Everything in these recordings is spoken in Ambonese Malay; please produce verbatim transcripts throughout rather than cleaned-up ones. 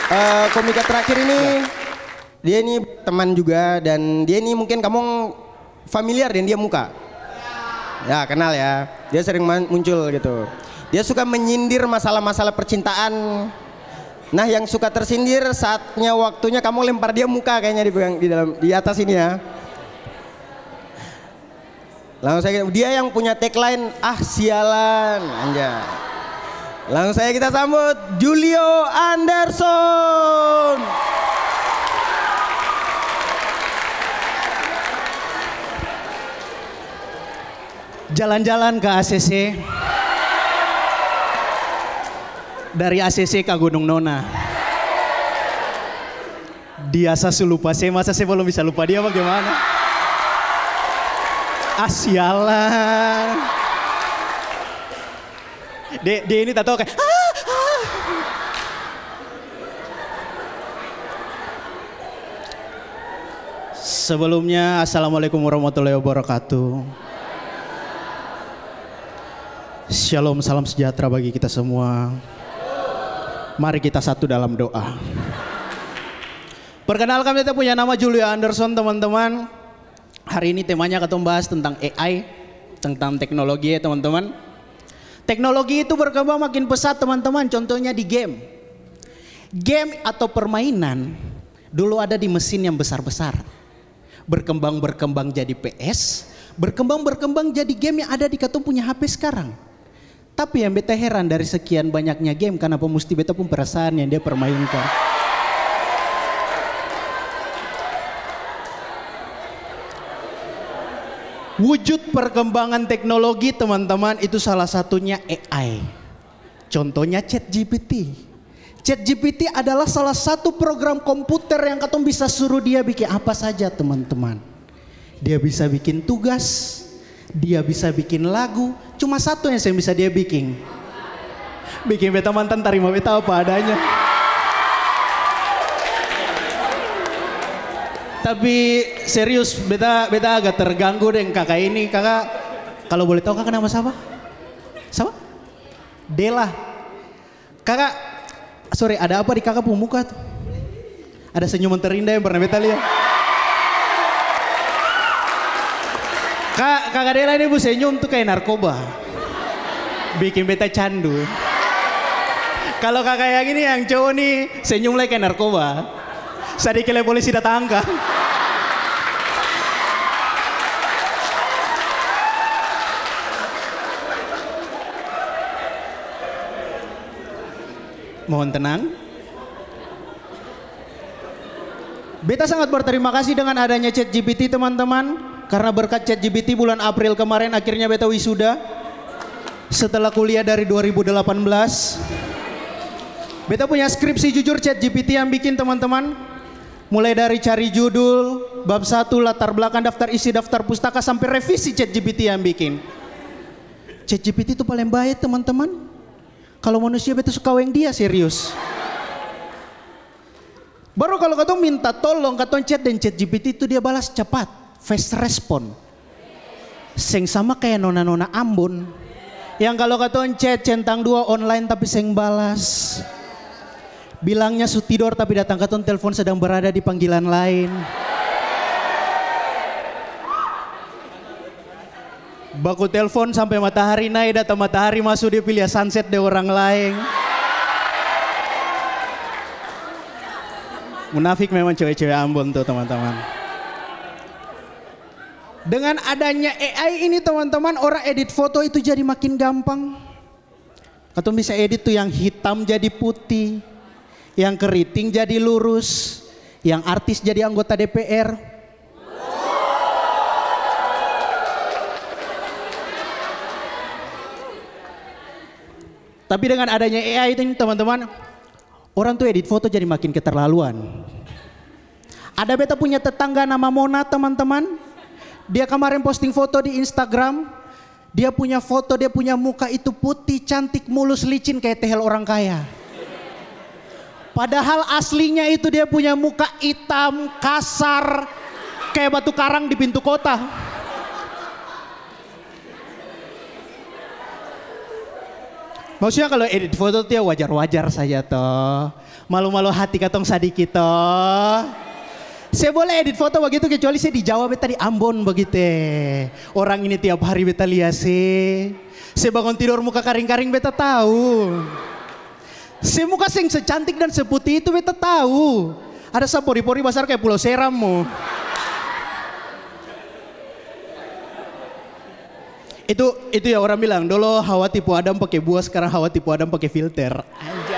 Eh, komika terakhir ini, ya, dia ini teman juga, dan dia ini mungkin kamu familiar dengan dia muka. Ya, kenal ya. Dia sering man-, muncul gitu. Dia suka menyindir masalah-masalah percintaan. Nah, yang suka tersindir, saatnya, waktunya kamu lempar dia muka kayaknya, dipegang di dalam, di atas ini ya. Langsung saja, dia yang punya tagline, "Ah, sialan." Anjay. Langsung saja kita sambut Julio Anderson. Jalan-jalan ke A C C. Dari A C C ka Gunung Nona. Dia sa su lupa se, masa se balom bisa lupa dia, bagemana? Ah, sialan. De, de ini tatawa kaya, "Ah, ah." Sebelumnya, assalamualaikum warahmatullahi wabarakatuh. Shalom, salam sejahtera bagi kita semua. Mari kita satu dalam doa. Perkenalkan, beta punya nama Julio Anderson, teman-teman. Hari ini temanya katong bahas tentang A I, tentang teknologi ya, teman-teman. Teknologi itu berkembang makin pesat, teman-teman. Contohnya di game. Game atau permainan dulu ada di mesin yang besar-besar. Berkembang-berkembang jadi P S, berkembang-berkembang jadi game yang ada di katong punya H P sekarang. Tapi yang beta heran, dari sekian banyaknya game, kanapa musti beta pung perasaan yang dia permainkan? Wujud perkembangan teknologi, teman-teman, itu salah satunya A I. Contohnya ChatGPT. ChatGPT adalah salah satu program komputer yang katong bisa suruh dia bikin apa saja, teman-teman. Dia bisa bikin tugas, dia bisa bikin lagu, cuma satu yang seng bisa dia biking. Biking beta mantan tarima beta apa adanya. Tapi serius, beta, beta agak terganggu deng kaka ini. Kaka, kalo boleh tau kaka nama sapa? Sapa? Dela. Kaka, sore, ada apa di kaka pung muka tu? Ada senyuman terindah yang pernah beta lia? Ka-, kaka Dela ini pung senyum tu kaya narkoba. Biking beta candu. Kalo kaka yang ini, yang cowo ni, senyum lai kaya narkoba. Sadiki lai polisi datang angka. Mohon tenang. Beta sangat berterima kasih dengan adanya ChatGPT, teman-teman. Karena berkat ChatGPT, bulan April kemarin akhirnya beta wisuda setelah kuliah dari dua ribu delapan belas. Beta punya skripsi jujur ChatGPT yang bikin, teman-teman. Mulai dari cari judul, bab satu, latar belakang, daftar isi, daftar pustaka, sampe revisi ChatGPT yang bikin. ChatGPT itu paleng bae, teman-teman. Kalo manusia beta su kaweng dia, serius. Baru kalo katong minta tolong, katong chat deng ChatGPT itu dia balas capat, fast respon. Seng sama kaya nona-nona Ambon. Yang kalo katong chat centang dua online tapi seng balas. Bilangnya su tidor tapi datang katong telpon sedang berada di panggilan lain. Baku telpon sampe matahari nae, datang matahari maso, dia pi lia sunset deng orang laeng. Munafik memang cewe-cewe Ambon tu, teman-teman. Dengan adanya A I ini, teman-teman, orang edit foto itu jadi makin gampang. Katong bisa edit tu yang hitam jadi putih, yang keriting jadi lurus, yang artis jadi anggota D P R. Tapi dengan adanya A I ini, teman-teman, orang tu edit foto jadi makin keterlaluan. Ada beta punya tetangga nama Mona, teman-teman. Dia kemarin posting foto di Instagram. Dia punya foto, dia punya muka itu putih, cantik, mulus, licin, kaya tehel orang kaya. Padahal aslinya itu dia punya muka itam, kasar, kaya batu karang di pintu kota. Maksudnya kalo edit foto tuh ya wajar-wajar saja to. Malu-malu hati katong sadiki to. Se boleh edit foto bagitu kecuali se di Jawa beta di Ambon bagitu e. Orang ini tiap hari beta lia se. Se bangun tidor muka karing-karing beta tau. Se muka seng secantik dan seputih itu beta tau. Ada sa pori-pori basar kaya Pulau Seram mo. Itu, itu ya orang bilang, dolo Hawa tipu Adam pake buah, sekarang Hawa tipu Adam pake filter. Anjay.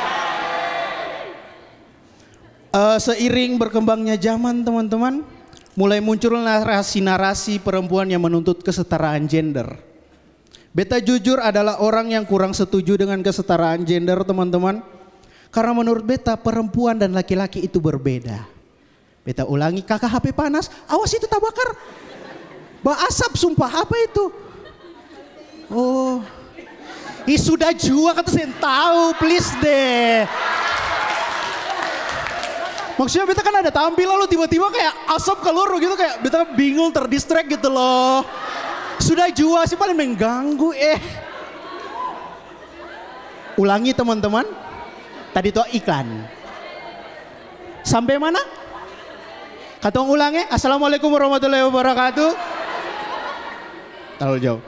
Eh, seiring berkembangnya zaman, teman-teman, mulai muncul narasi-narasi perempuan yang menuntut kesetaraan gender. Beta jujur adalah orang yang kurang setuju dengan kesetaraan gender, teman-teman. Karena menurut beta, perempuan dan laki-laki itu berbeda. Beta ulangi, kaka H P panas, awas itu tabakar. Baasap sumpah, apa itu? Oh. Ih, sudah jua kata seng tau, please deh. Maksudnya beta kan ada tampil lalu tiba-tiba kayak asap keluar begitu, kayak beta bingung, terdistract gitu loh. Sudah jua sih paling mengganggu eh. Ulangi teman-teman. Tadi tuh iklan. Sampai mana? Katong ulang eh. Assalamualaikum warahmatullahi wabarakatuh. Terlalu jauh.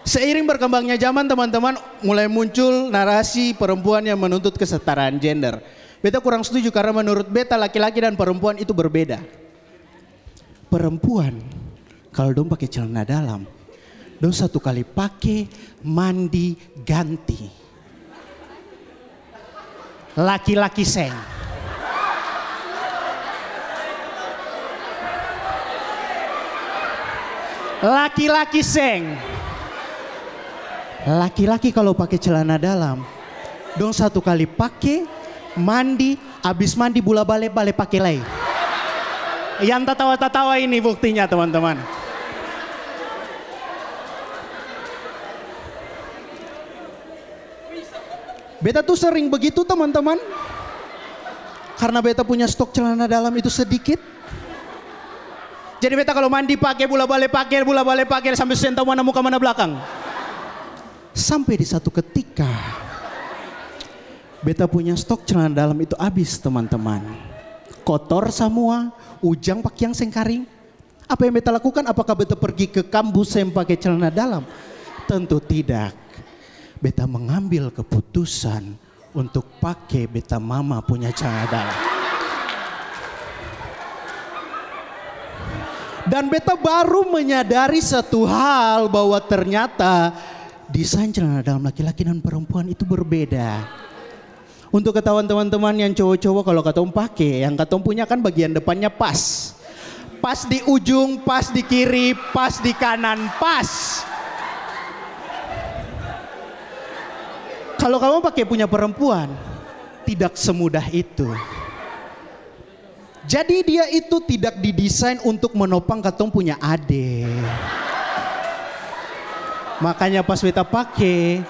Seiring berkembangnya zaman, teman-teman, mulai muncul narasi perempuan yang menuntut kesetaraan gender. Beta kurang setuju karena menurut beta laki-laki dan perempuan itu berbeda. Perempuan, kalo dong pake celana dalam, dong satu kali pake, mandi, ganti. Laki-laki seng. Laki-laki seng. Laki-laki kalo pake celana dalam, dong satu kali pake, mandi, abis mandi bula bale, bale pake lai. Yang tatawa-tatawa ini buktinya, teman-teman. Beta tuh sering begitu, teman-teman. Karena beta punya stok celana dalam itu sedikit. Jadi beta kalo mandi pake, bula bale pake, bula bale pake, sampe seng tau mana muka mana blakang. Sampe di satu ketika, beta punya stok celana dalam itu abis, teman-teman. Kotor samua, ujang pakiang seng karing. Apa yang beta lakukan? Apakah beta pergi ke kampus seng pake celana dalam? Tentu tidak. Beta mengambil keputusan untuk pake beta mama punya celana dalam. Dan beta baru menyadari satu hal, bahwa ternyata desain celana dalam laki-laki dan perempuan itu berbeda. Untuk ketahuan teman-teman yang cowok-cowok, kalo katong pake, yang katong punya kan bagian depannya pas. Pas di ujung, pas di kiri, pas di kanan, pas. Kalo kamu pake punya perempuan, tidak semudah itu. Jadi dia itu tidak didesain untuk menopang katong punya ade. Makanya pas beta pake,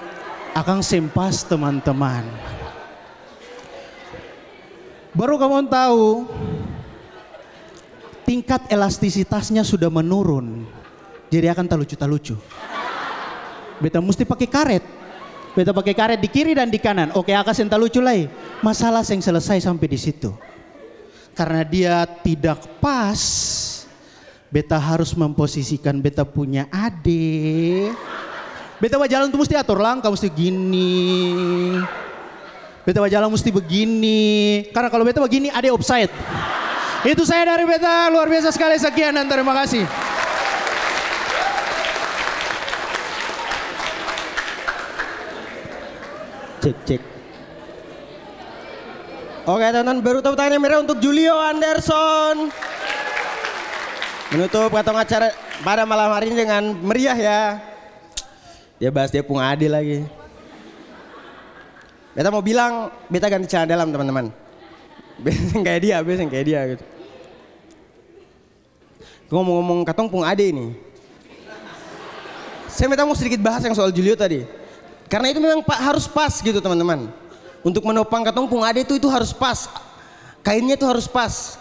akang seng pas, teman-teman. Baru kamong tau, tingkat elastisitasnya sudah menurun. Jadi akang talucu-talucu. Beta musti pake karet. Beta pake karet di kiri dan di kanan. Oke, akang seng talucu lai. Masalah seng selesai sampe di situ. Karna dia tidak pas, beta harus memposisikan beta punya ade. Beta bajalang tuh musti ator langkah, musti gini. Beta bajalang musti begini. Karna kalo beta begini, ade offside. Itu saya dari beta, luar biasa sekali. Sekian dan terima kasih. Cek, cek. Oke, teman-teman, baru tepuk tangan yang meriah untuk Julio Anderson. Menutup katong acara pada malam hari ini dengan meriah, ya. Dia bahas dia pung ade lagi. Beta mau bilang, beta ganti celana dalam, teman-teman. Biar seng kaya dia, biar seng kaya dia, gitu. Ngomong-ngomong katong pung ade ini, saya minta mau sedikit bahas yang soal Julio tadi. Karena itu memang pa-, harus pas gitu, teman-teman. Untuk menopang katong pung ade itu, itu harus pas. Kainnya itu harus pas.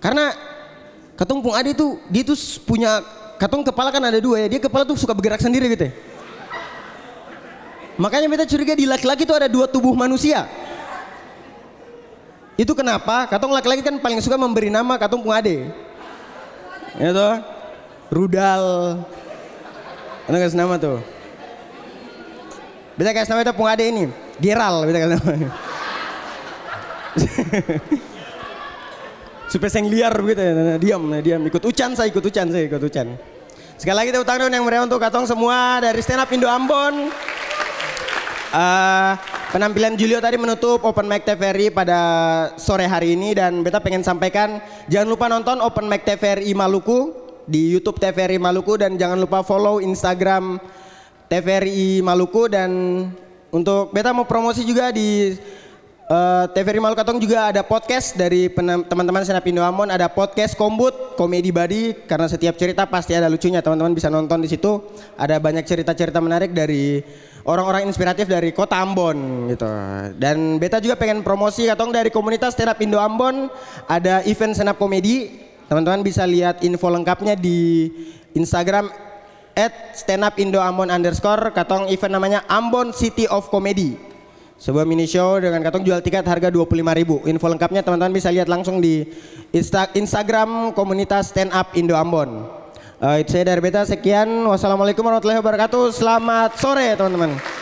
Karena katong pung ade itu, dia itu s-, punya, katong kepala kan ada dua ya, dia kepala tuh suka bergerak sendiri gitu ya. Makanya beta curiga di laki-laki itu ada dua tubuh manusia. Itu kenapa? Katong laki-laki kan paling suka memberi nama katong pung ade. Ya toh? Rudal. Katong kasih nama tuh. Beta kasih nama beta pung ade ini. Geral, beta kasih nama. Supaya seng liar begitu ya. Nah, diam, nah, diam. Ikut ucan saya, ikut ucan saya, ikut ucan. Sekali lagi tepuk tangan dong yang meriah untuk katong semua dari Stand Up Indo Ambon. Eh, penampilan Julio tadi menutup open mic T V R I pada sore hari ini, dan beta pengen sampaikan, jangan lupa nonton open mic T V R I Maluku di YouTube T V R I Maluku, dan jangan lupa follow Instagram T V R I Maluku. Dan untuk beta mau promosi juga di, eh, T V R I Maluku, katong juga ada podcast dari penam-, teman-teman Stand Up Indo Ambon, ada podcast Kombut Komedi Badi, karena setiap cerita pasti ada lucunya, teman-teman bisa nonton di situ. Ada banyak cerita-cerita menarik dari orang-orang inspiratif dari kota Ambon gitu. Dan beta juga pengen promosi, katong dari komunitas Stand Up Indo Ambon ada event stand up comedy. Teman-teman bisa lihat info lengkapnya di Instagram at stand up indo ambon underscore. Katong event namanya Ambon City of Comedy. Sebuah mini show dengan katong jual tiket harga dua puluh lima ribu. Info lengkapnya teman-teman bisa lihat langsung di Insta-, Instagram komunitas Stand Up Indo Ambon. Eh, itu saya dari beta, sekian. Wassalamualaikum warahmatullahi wabarakatuh. Selamat sore, teman-teman.